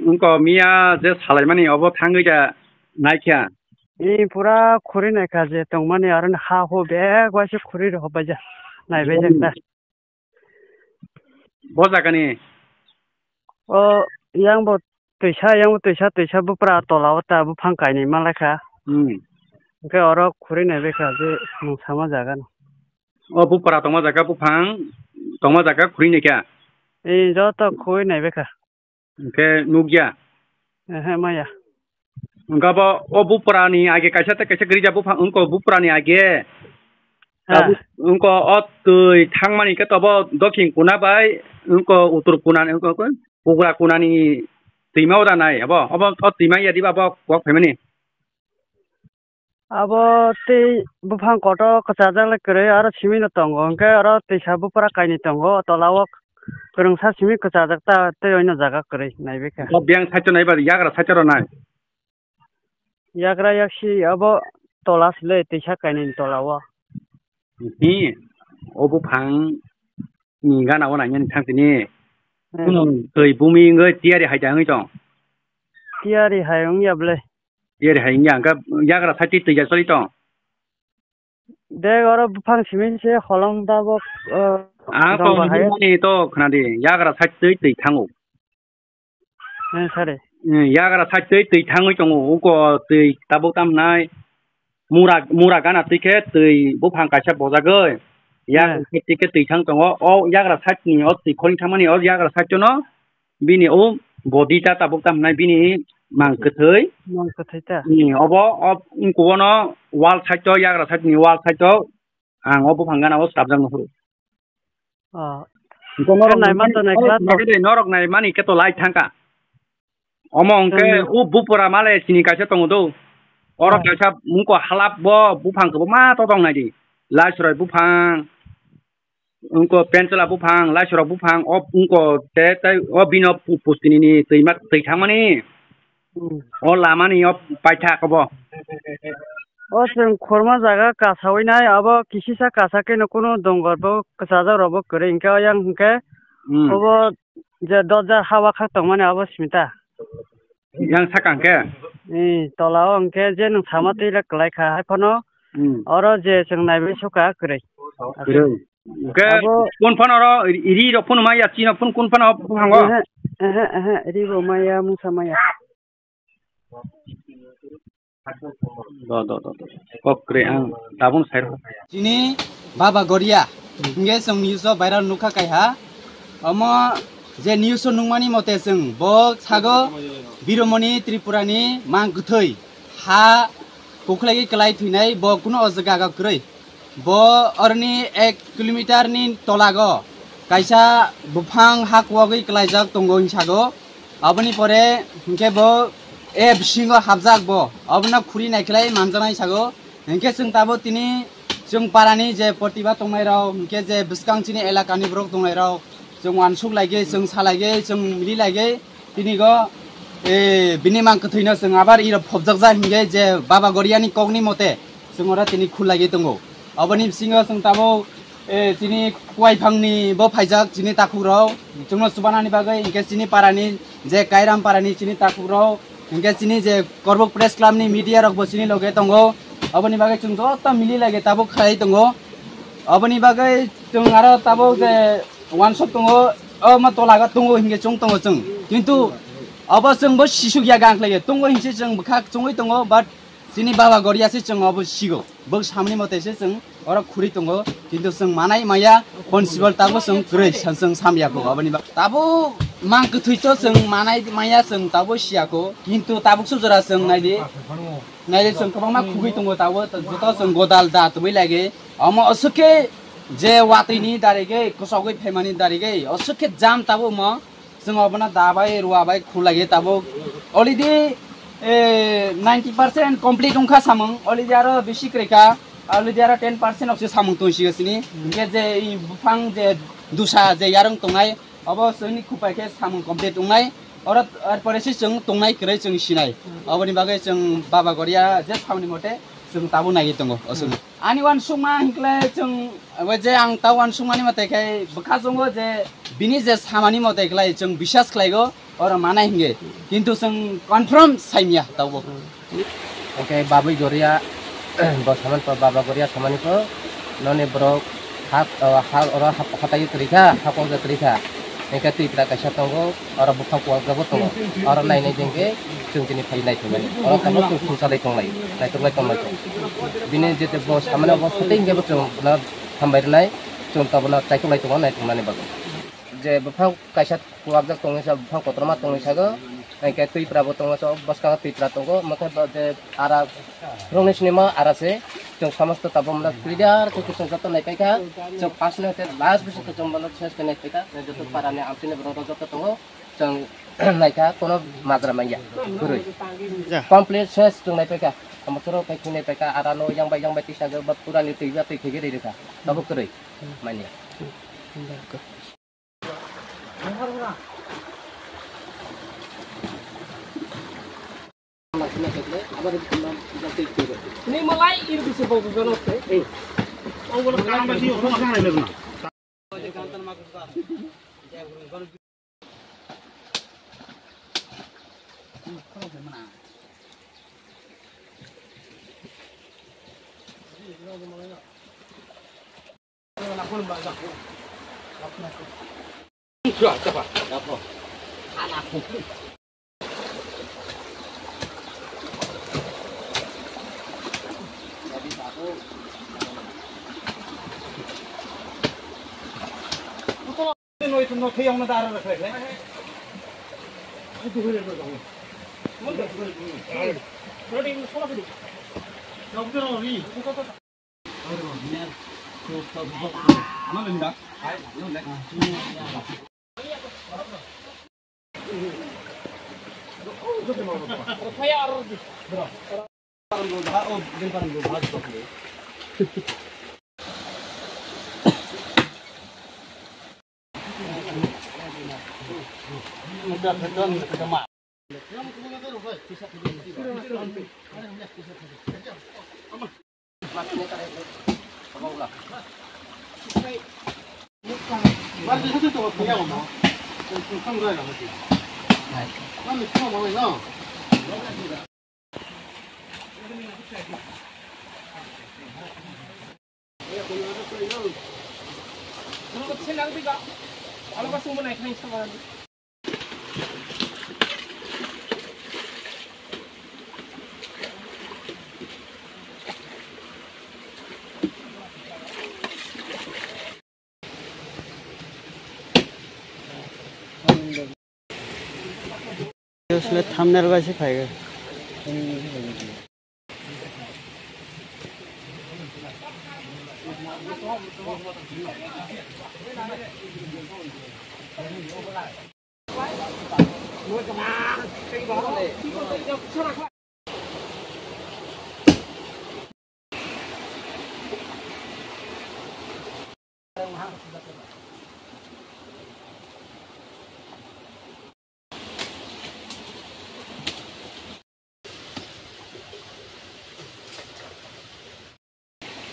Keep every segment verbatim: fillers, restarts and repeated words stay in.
wngko miya je salaimani obo thangwi da naikha. I pura khuri naikha je tongmani aro ha hu bek waisa khuri rok bai ja. Naibai jak ta. Bo jagani? O yang bo twisa, yang bo twisa, twisa bupra tola o ta buphang kainwi manlai kha. Hmm. Hwnkhe oro khuri naibai kha je nwng sama jaga no. O bupra tongma jaga buphang tongma jaga khuri naikha? Ee, joto khuri naibai kha. Hwnkhe nukya? Ehe, maya. Hwnkhe bo o bupra ni age kaisa tei kaisa grijak buphang wngko bupra ni age. Ha. Tabuk wngko o twi thangmani khe tobo dokhin kuna bai wngko uttor kuna ni wngko pugra kuna ni twima ora nai abo, obo o twima ya diba bo kok phaimani. Abo tei buphang kotor kwchajak le kwrwi, aro simi no tongo, hwnkhe oro twisa bupra kainwi tongo, o tola o kwrwngsa simi kwchajak ta tei oino jaga kwrwi naibai kha. O biyang side o naiba yagra side o nai. Yagra yaksi abo tola sle twisa kainwi tola o. Hi, o buphang ni gana o nainani thang tini. Hmm. Kunu twi bumi wngwi tiyari hai da wngwi tong. Tiyari hai wngya ble. Tiyari hai wngya, hwnkhe yagra side twi twi ja choli tong. Bek oro buphang simi se holong tabok, eh, ang dong tong bahai. Himani to khna di, yagra side twi twi thango. Eh, sare. Eh, yagra side twi twi thangwi tongo, uko twi tabuk tam nai. Mura, mura gana twi khe twi buphang kaisa bojagwi. Yak Eh. Twi khe twi thang tongo. O yagra side ni o twi khorang thangmani o yagra side no bini o body ta tabuk tam nai bini mang kwthwi. Mang kwthwi ta. Ni obo o wngkuk no wall side o yagra side ni wall side o ang o buphang gana o swrapjak nukhuru. Oh. Hwnkhe norok naima naimani, to naikha norok to. Naikha de, norok naimani khe to lai thangkha. Omo hwnkhe Tangwi. O bupura male chini kaisa tongo do. Oro Oh. Kaisa mungko halap bo buphang khe bo ma to tong nai di. Laisroi buphang. Wngko penchela buphang, laisrok buphang, o wngko te, tei o bino pu-, pustini ni twima twi thangmani. Hmm. O lamani o paithak obo. O chwng khorma jaga kasawi nai, abo kisisa kasa khe no kunu dongor bo kwchajak rok bo kwrwi, hwnkhe o yang hwnkhe Hmm. Obo je dorja hawa khak tongmani abo smita. Yang sakang khe? Ee, tola o hwnkhe je nwng sama twi le kwlai kha, hai phano Hmm. Oro je chwng naibai sukha kwrwi. Kwrwi. Hwnkhe abo kun phano oro ri rok phano maya, chini phano kun phano buphang o? Ehe, ehe, ehe, ri bo maya, mungsa maya. Do, do, do, do. Kok kwrwi ang tabuk sai rw. Chini Baba Goria, hwnkhe chwng news o viral nukha kaiha. Omo je news o nukmani mote chwng bo sago Biromoni Tripura ni mang kwthwi ha kukhwlaiwi kwlai thwinai bo kunu o jaga kwrwi. Bo oroni ek kilometer ni tolago kaisa buphang ha kuwagwi kwlaijak tongo hinsago. Aboni pore hinkhe bo a bisingo hapjak bo. Abono khuri naikhlai manjaknai sago. Hinkhe chwng tabuk tini chwng parani je protibad tongnairok, hinkhe je bwskang chini elakani borok tongnairok, chwng uansuk laigwi, chwng sa laigwi, chwng mili laigwi, tini go, eh, bini mang kwthwino chwng abar iro phobjakjak hinkhe je Baba Goriani kokni mote chwng oro tini khulaiwi tongo. Aboni bisingo chwng tabuk, eh, chini kuwaiphangni bo phaijak chini takhukrok, chwngno chubanani bagwi, hinkhe chini parani je Kairam parani chini takhukrok, hinkhe chini je Korbuk Press Club ni media rokbo chini loge tongo. Aboni bagwi chwng joto mili lage tabuk khlai tongo. Aboni bagwi chwng aro tabuk je uansuk tongo, omo tolago tongo hinkhe chwng tongo chwng. Kintu obo chwngbo sisuk ya gang khlaiyo. Tongo hinkhe chwng bwkha chwngwi tongo, but chini Baba Goria se chwng obo sigo. Bo samni mote se chwng oro khuri tongo, kintu chwng manai maya, possible tabuk chwng kwrwi sa-, chwng samya kho aboni ba-, tabuk mang kwthwi to chwng manai maya chwng tabuk siya kho, kintu tabuk su jora chwng naidi, naidi chwng kwbangma khugwi tongo tabuk, joto chwng godal da tubui lagi, omo aswk khe je watwi ni darigwi, kwchagwi phaimani darigwi, aswk khe jam tabuk mo. Chwng obono dabai ruabai khulai tabuk already, eh, ninety percent complete wngkha samung, already aro bisi kwrwikha, already aro ten percent okse samung tongsigo sini. Hinkhe je i buphang je dusa je yarwng tongnai, obo chwngni khupai khe samung complete wngnai, oro arpore se chwng tongnai kwrwi chwng sinai. Oboni bagwi chwng Baba Goria je samni mote chwng tabuk naiwi tongo o chwngno. Ani uansukma hinkhlai chwng, abo je ang ta uansukmani mote khe bwkha chwngo je bini je samani mote khlai chwng biswas khlaigo, Oro manai hinge, kintu chwng confirm saimya tabo. Oke, babui goria, bo samani po, baba goria samani po, noni borok hak, o, hak, oro hak, hatai kwrwi kha, hak wngkha kwrwi kha. Hingke twi pura kaisa tongo, oro buphang kuwak jabo tongo. Oro nai nai jengke chwng tini phai nai thwngmani. Oro tamo chwng thung salai tonglai, nai tonglai tonglai tong. Bini jete bo samani bo hatai hingke bo chwng bono hambai rwnai, chwng tobono chaikolai tongo nai thwngmani bagwi. Je buphang kaisa kuwakjak tongwi sa, buphang kotorma tongwi sago, hingke twi pura bo tongo, so bwskango twi pura tongo, mokhe bo je ara rongni sinima ara se, chwng samosto tabuk mwnak clear khe chwng joto nai paikha, chwng first ni hoite last bisi chwng bono ses khe nai paikha, joto para ni amchini borok rok joto tongo, chwng naikha kono majra manya kwrwi. Ja. Complete ses chwng nai paikha, amo chwrwk khai thung nai paikha, ara no yang bai yang bai tisa pura ni twi ba twi khe ri rwkha, tabuk kwrwi manya. Ni malai ir bisa bawa ke sana. Eh. Ang wala karam ba siyo, wala karam ba siyo. Thumbnail bai se phai.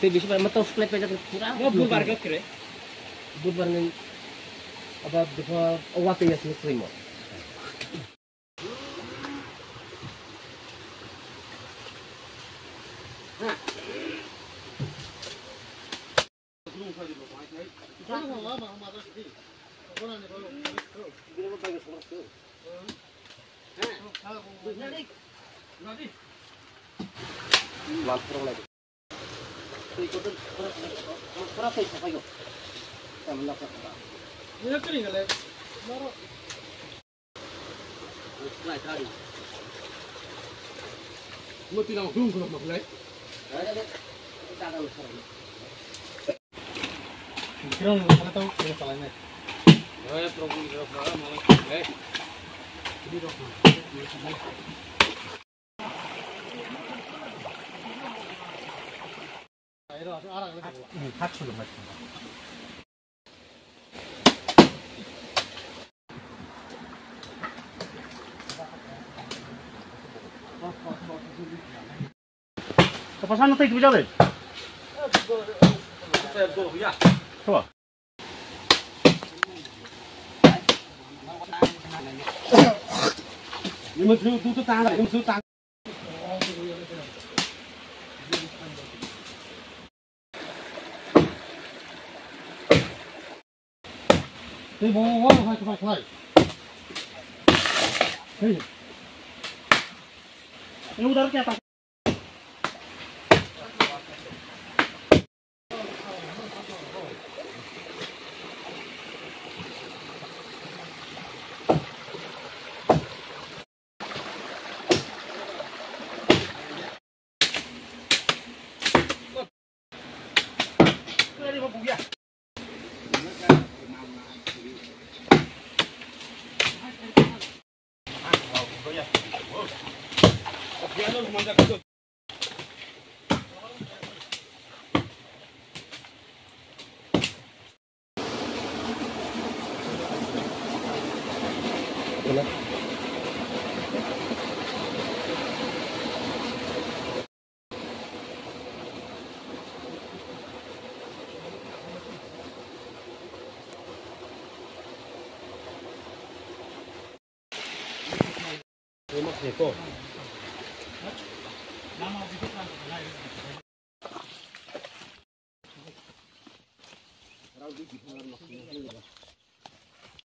Tei bisi bai ma tong suklai paijak pura. Mo budbar khe kre. Budbar ni aba dukha owa tei yasni krimo. Pasan na tei dui jale. Coba. Ini musuh tu tu tangga, ini musuh tangga. Hey, mau, mau, hai, hai, hai. Hey. Ini udah kayak apa?